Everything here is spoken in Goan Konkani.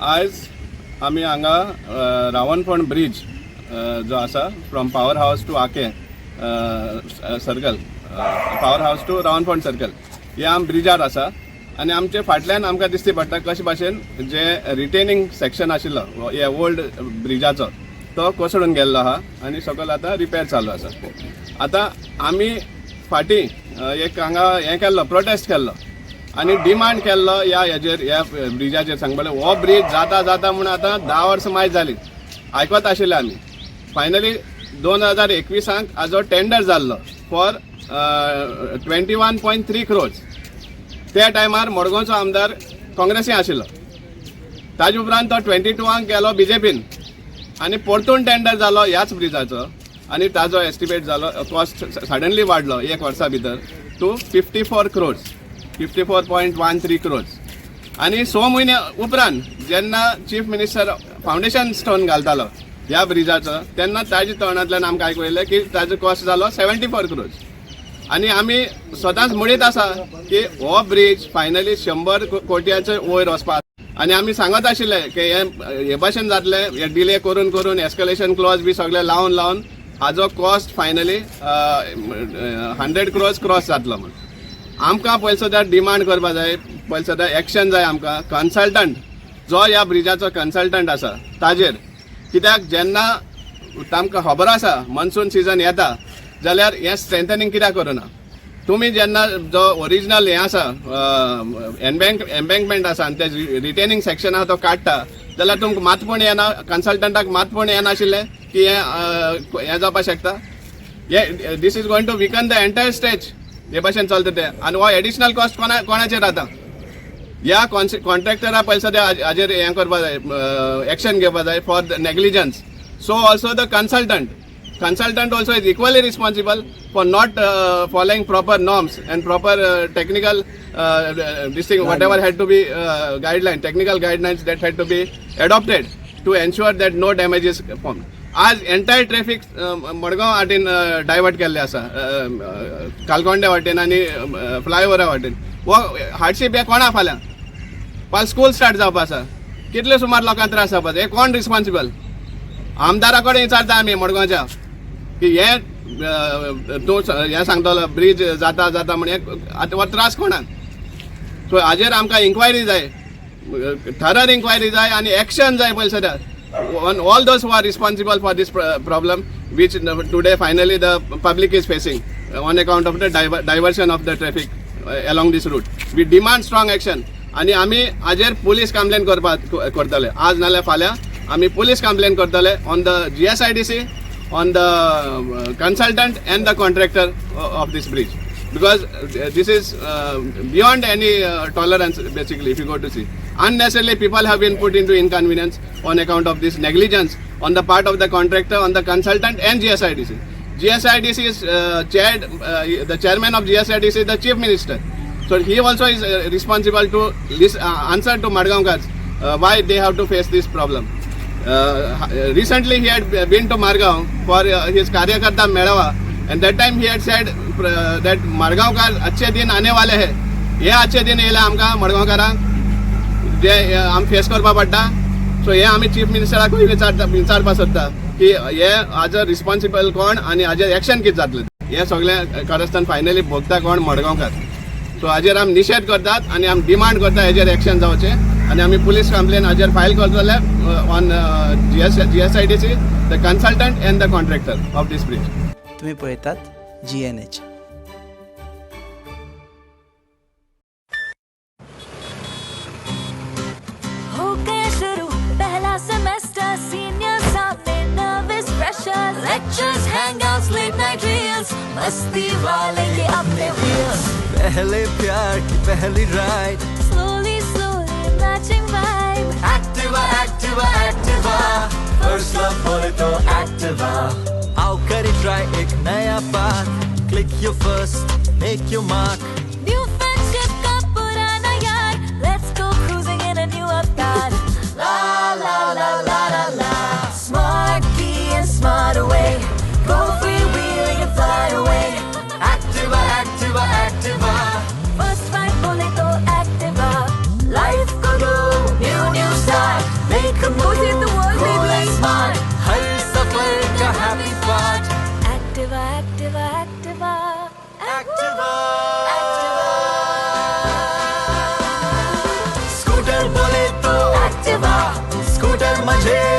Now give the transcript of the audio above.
आयज आमी हांगा रावणफोंड ब्रीज जो आसा, from Power House to Akem circle, Power House to Ravanfond circle, हे आम ब्रिजार आसा आनी आमचे फाटल्यान आमकां दिसती पडटा कशे भाशेन जे रिटेनिंग सेक्शन आशिल्लो हे ओल्ड ब्रिजाचो, तो कोसळून गेल्लो आहा आनी सकयल आतां रिपेर चालू आसा. आतां आमी फाटीं एक हांगा हें केल्लो, प्रोटेस्ट केल्लो आनी डिमांड केल्लो ह्या हेजेर, ह्या ब्रिजाचेर. सांगपाक हो ब्रीज जाता जाता म्हूण आतां 10 वर्सां मायज जाली आयकत आशिल्ले आमी. फायनली 2021 हाजो टेंडर जाल्लो for 21.3 crores. त्या टायमार मडगांवचो आमदार काँग्रेसी आशिल्लो. ताजे उपरांत तो 22 गेलो बीजेपीन आनी परतून टेंडर जालो ह्याच ब्रिजाचो आनी ताजो एस्टिमेट जालो, कॉस्ट सडनली वाडलो एक वर्सा भितर to 54 crores, 54.13 crores. आनी 6 म्हयने उपरांत जेन्ना चीफ मिनिस्टर फावंडेशन स्टोन घालतालो ह्या ब्रिजाचो, तेन्ना ताज्या तोंडांतल्यान आमकां आयकूं येयलें की ताजो कॉस्ट जालो 74 क्रोर्स. आनी आमी सदांच म्हणीत आसा की हो ब्रीज फायनली 100 कोट्याचे वयर वचपाक. आनी आमी सांगत आशिल्ले की हे हे भाशेन जातले, हे डिले करून करून, एस्कलेशन क्लॉज बी सगळे लावन लावन हाजो कॉस्ट फायनली 100 क्रोर्स क्रॉस जातलो म्हूण. आमकां पयलीं सद्दां डिमांड करपा जाय, पयलीं सद्दां एक्शन जाय आमकां कन्सल्टंट जो ह्या ब्रिजाचो कन्सल्टंट आसा ताजेर. कित्याक जेन्ना तांकां खबर आसा मॉन्सून सिजन येता जाल्यार हें स्ट्रेंथनिंग कित्याक करुना तुमी? जेन्ना जो ओरिजिनल हें आसा, एम्बँकमेंट आसा आनी ते रिटेनिंग सेक्शन आसा तो काडटा जाल्यार तुमकां मातपण येना, कन्सल्टंटाक मातपण येनाशिल्लें की हें हें जावपाक शकता? हे this is going to weaken the entire stretch हे भाशेन चलता तें. आनी हो एडिशनल कॉस्ट कोणाचेर जाता? ह्या कॉन्ट्रॅक्टरा पयलीं सद्या हाजेर हें करपा जाय, एक्शन घेवपा जाय for the negligence. So also the consultant also is equally responsible for not following proper norms and proper technical this thing, whatever had to be guideline, technical guidelines that had to be adopted to ensure that no damage is formed. आज एंटायर ट्रॅफिक मडगांव वाटेन डायवर्ट केल्ले आसा, कालकोंड्या वाटेन आनी फ्लायओवरा वाटेन. हो हार्डशीप हे कोणा फाल्यां? फाल्यां स्कूल स्टार्ट जावपा आसा, कितले सुमार लोकांक त्रास जावपा. हे कोण रिस्पॉन्सिबल? आमदारा कडेन विचारता आमी मडगांवच्या की हे तूं हें सांगतलो ब्रीज जाता जाता म्हण, हे आतां हो त्रास कोणाक? सो हाजेर आमकां इन्क्वायरी जाय, थरर इन्क्वायरी जाय आनी एक्शन जाय पयलीं सद्या on all those who are responsible for this problem which today finally the public is facing on account of the diversion of the traffic along this route. We demand strong action. आनी आमी हाजेर पुलीस कंप्लेन करपाक करतले. आज नाल्यार फाल्यां आमी पुलीस कंप्लेन करतले on the GSIDC, on the consultant and the contractor of this bridge, because this is beyond any tolerance. Basically, if you go to see, unnecessarily people have been put into inconvenience on account of this negligence on the part of the contractor, on the consultant and GSIDC. GSIDC is chaired, the chairman of GSIDC is the chief minister, so he also is responsible to answer to Madgaonkars why they have to face this problem. Recently he had been to Margao for his Karyakarta Melawa, and that time he had said that Madgaonkar, अच्छे दिन आने वाले हैं. हे अच्छे दिन येयले आमकां मडगांवकारांक जे आमी फेस करपा पडटा. सो हे आमी चीफ मिनिस्टराकूय विचारपा सोदता की हे हाजो रिस्पॉन्सिबल कोण आनी हाजेर एक्शन कितें जातलें? हे सगळें करस्तान फायनली भोगता कोण? मडगांवकार. सो हाजेर आमी निशेध करतात आनी आमी डिमांड करता हेजेर एक्शन जावचें आनी आमी पुलीस कंप्लेन हाजेर फायल करतले on GSIDC, the consultant and the contractor of this bridge. तुम्ही पळयतात जीएनएच. हो गया शुरू पहला सेमेस्टर, सीनियर सामने nervous pressure, lectures, hangouts, late night reels, मस्ती वाले ये अपने व्हील्स. पहले प्यार की पहली ride. Slowly slowly matching vibe. Activa, Activa, Activa. First love बोले तो एक्टिवा. आओ करे ट्राई एक नया path. Click your first, make your mark. New friendship का पुराना यार, let's go cruising in a new avatar. La la la la la la, smart key and smart away, go freewheeling and fly away. Activa, Activa, Activa. First ride बोले तो एक्टिवा. लाइफ को दो new new start. Activa. Activa. Scooter बोले तो Activa. Scooter मझे